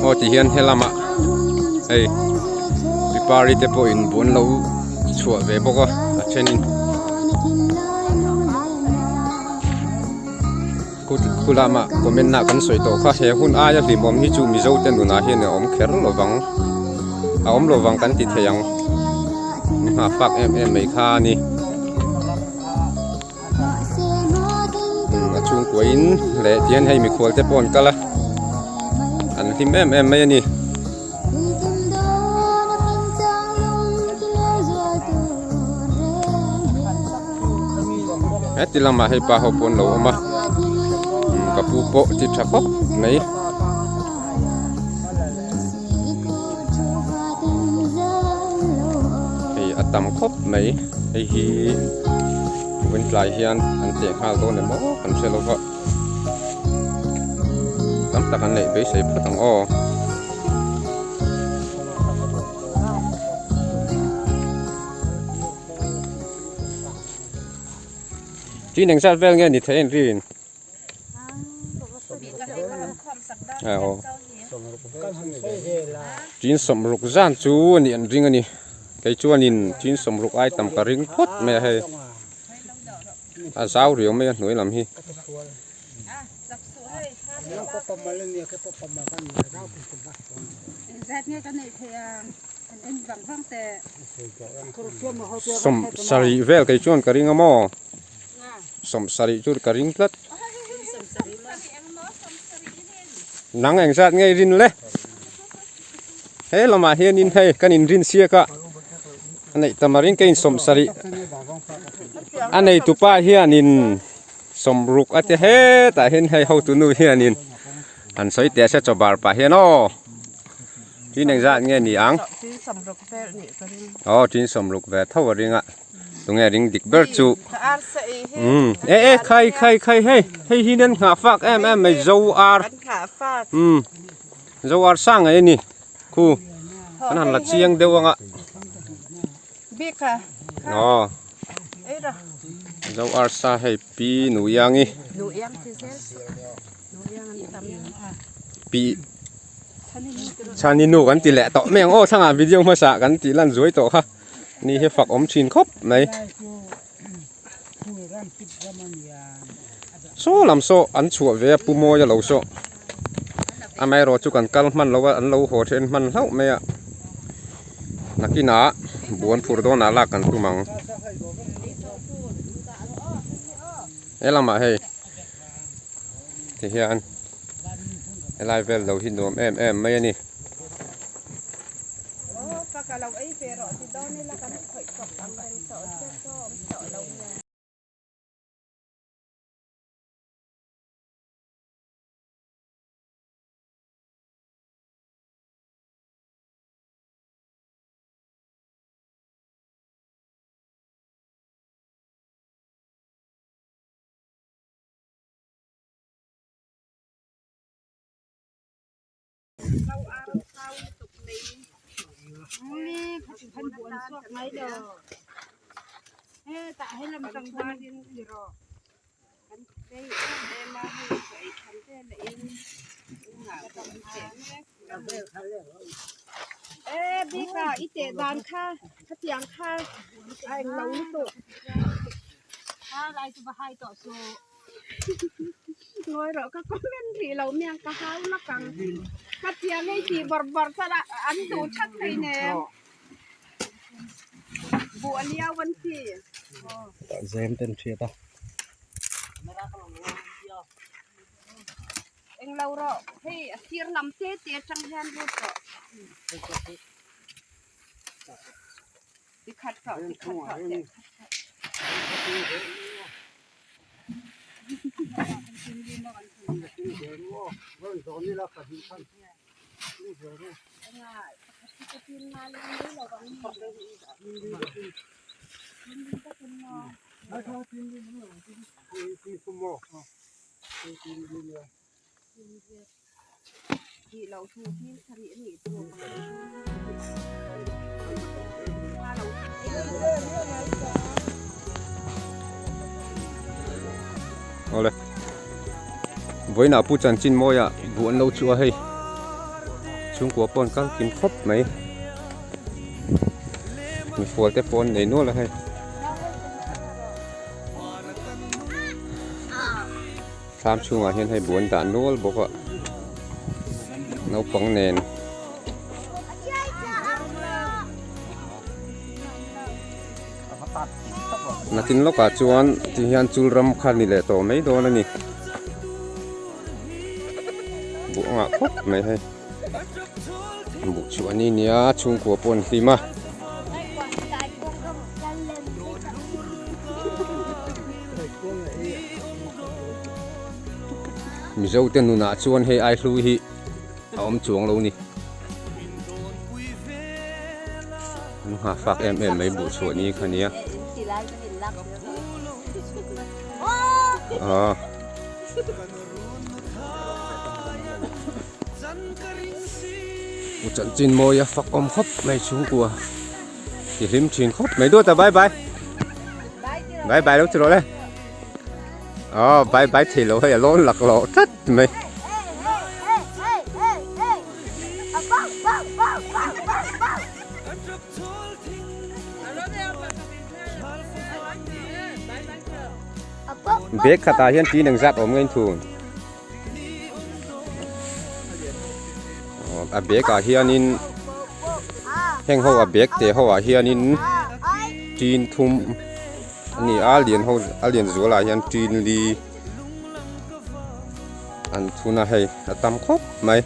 Aw ti hian helamah hei pipari te pawhin buh an lo chhuah ve bawk a a thenin khu lamah comment ah kan sawi tawh kha he hun aia hlimawm hi chu mizo te nunah hian a awm kher lo vang a awm lo vang kan ti thei ang nghahfak em em mai kha a ni. A chhungkua in leh tihian hei mikhual te pawh an kal a an hlim em em mai a ni. Heti lamah hei pa ho pawh an lo awm a ka pu pawh ti tha khawp mai. Hei a tam khawp mai hei hi vawiin tlai hian an teh nghal dawn em aw kan hre lo va tam tak an neih beisei phawt ang aw. Tin engzat vel nge ni thei an rin? Tin sawmruk zan chu a nih an ring a ni kei chuanin tin sawmruk ai tam ka ring phawt mai a hei a zau riau mai a hnuai lam hi. Sawm sarih vel kei chuan ka ring a maw. Sawmsarih chu ka ring tlat. Nang engzat nge i rin le? He lamah hianin hei kan inrin siak a, a neih tam a ring ka in sawmsarih a nei tupa hianin sawmruk a ti hetah hian hei hotu nu hianin an sawi teh se chaw bar pah hian aw tin engzat nge ni ang? Aw tin sawmruk ve tho a ring a. Tunge ring dik ber chu umm e e khai khai khai hei hei hi nen nghah fak em em mai zo ar umm zo ar sang ngei ani khu an han la chiang deuh anga aw zo ar sa hei pi nuiangi pi chhaninu kan ti leh tawh mai ang aw thlang ah video hmasa kan tih lan zuai tawh kha. Ni hi fak awm thin khawp mai. Saw lam saw an chhuah ve a Pu Mawia lo saw. Amaherawh chu kan kal hman lo a an lo haw then hman hlauh mai a. Nakinah buan phur dawnah lak kan tum ang. He lamah hei tihian helai vel lo hi nuam em em mai a ni. Ngawi rawh ka comment rih lo miang ka hau lak ang ka tia ngei tih bawrh bawrh chuan an duh that thei nen buh a liau an ti. Zem ten hriat a. Englo rawh hei a sir lam te te atang hian lut rawh. Tikhat rawh tikhat rawh teh. Awle vawiinah pu chanchin mawia buh an lo chhuah a hei. Chhungkua pawh an kal kim khawp mai. Mifual te pawh an nei nual a hei. Thlam chhungah hian hei buh an dah nual bawk a naupang nen. Nakin lawkah chuan ti hian chul ram kha ni leh tawh mai dawn a ni. Buh a ngah khawp mai hei. Buh chu a ni nia chhungkua pawh an hlim a. Mizo te nunah chuan hei ai hlu hi a awm chuang lo ni. An nghah fak em em mai buh chhuah ni kha nia. Aw. U chanchin mawi a fak awm khawp mai chhungkua. Ti hlim thin khawp mai duat a bye bye. Bye bye lo chu rawh le. Aw bye bye thei lo hei a lawn lak loh tlat mai. Bag khatah hian tin engzat awm ngei thun. A bag ah hianin heng ho a bag te ho ah hianin tin thum a ni a lian ho a lian zual ah hian tin li an thun a hei a tam khawp mai.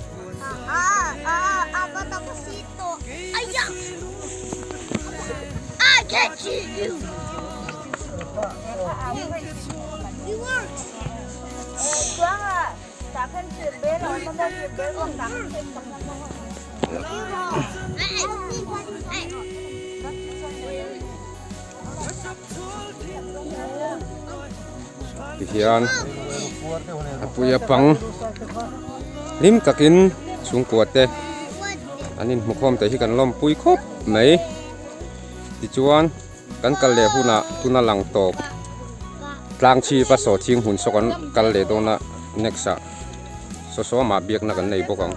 Tihian a puia pang hlim takin chhungkua te an inhmukhawm te hi kan lawmpui khawp mai tichuan kan kal leh hunah tuna lang tawp tlang chhip a saw thing hmun saw kan kal leh dawn a next ah saw saw amah biakna kan nei bawk ang.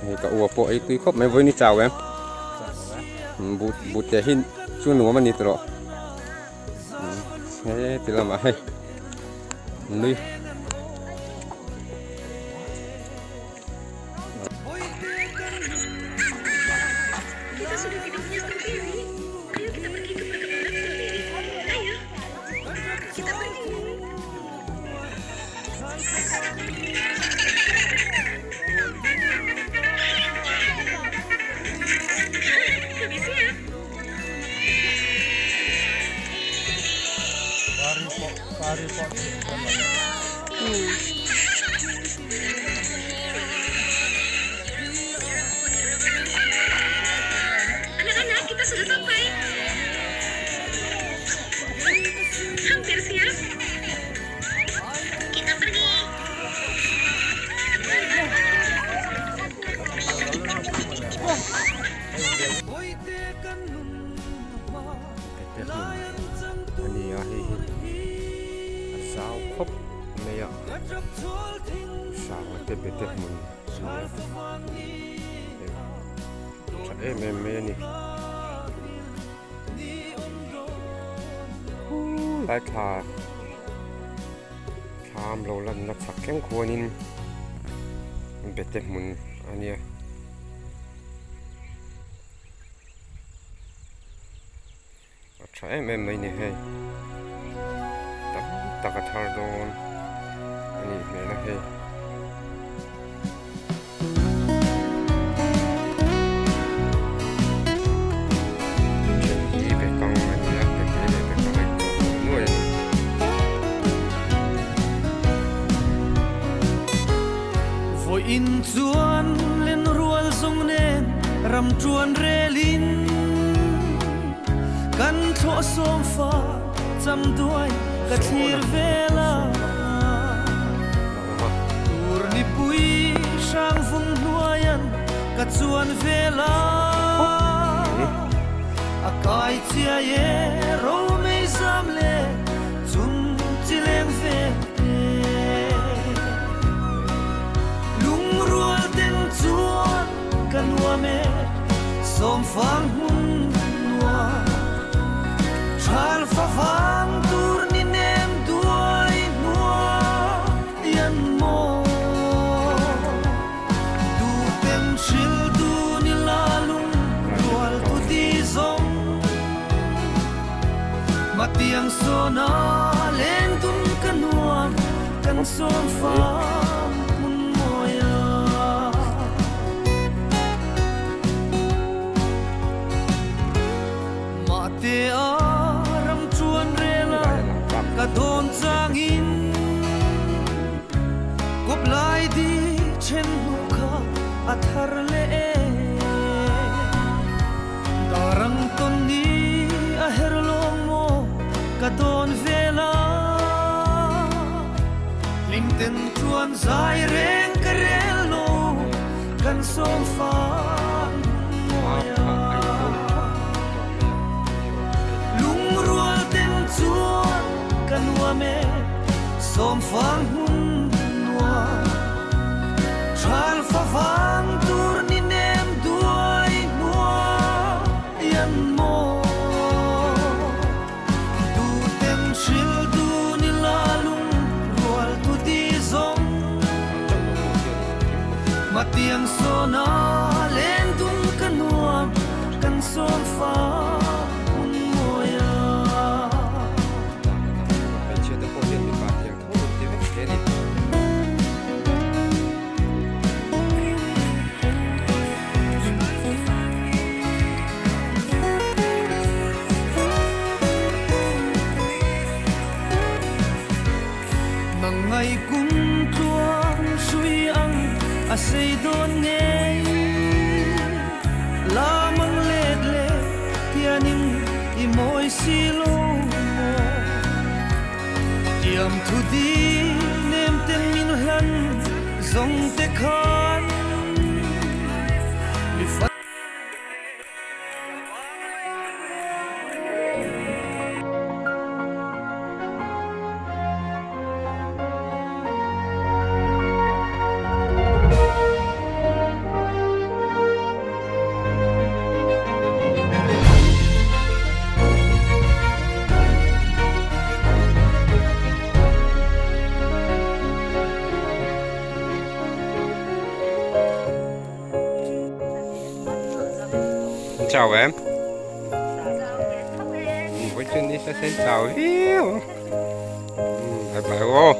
Hei ka ua pawh ei tui khawp mai vawiin i chau em but but te hi chu nuam a ni tawh he ti lamah hei nui. A ni a hei hi a zau khawp mai a sanga te bete hmun a ni a tha em em mai a ni khulai thla thlam lo lanna chhak thleng khuanin bete hmun a nia. A tha em em mai ni hei tam tak a thar dawn a nih hmel a hei. Then hi bekang a ni a bete leh bekang a inchawhpawlh nuai a ni. Vawiin chuan lenrual zawng nen ram ṭuan relin kan thlawh sawm fa cham duai ka thlir vel a. Tur nipui hrang vung hnuaian ka chuan vel a. Ngai chiai e romei zam le chun chi leng vel te. Lungrual ten chuan ka nuam e sawmfang hmun nuam. Thal fa vang tur ni nem duai hnuai an maw. Duhten hril dun i la lung rual tu ti zawng. Matiang sawna len dun ka nuam kan sawm fam hmun mawi a. Mahte a ram chuan rel a ka dawn changin kawp lai di then hnu kha a thar leh e. Darang tawn ni a her lawng maw ka dawn vel a, hlim ten chuan zai reng ka rel lo kan sawm fang mawi a. Lungrual ten chuan ka nuam e sawm fang hmun nuam. Thal fa vang tur ni nem duai hnuai an maw. Duhten hril dun i la lung rual tu ti zawng. Matiang sawna len dun ka nuam kan sawm fa hmun mawi a. Hmeichhia te pawh hian mipa tiang tho an ti vek hle a ni. Nang ngai kum tluang hrui ang a sei dawn ngei. Lam ang let leh hianin i mawi si lo maw. Tiam thu di nem ten min hlan zawng te khan mi fa. Chào em. Với chân đi sẽ chào viu. Bye bye ô.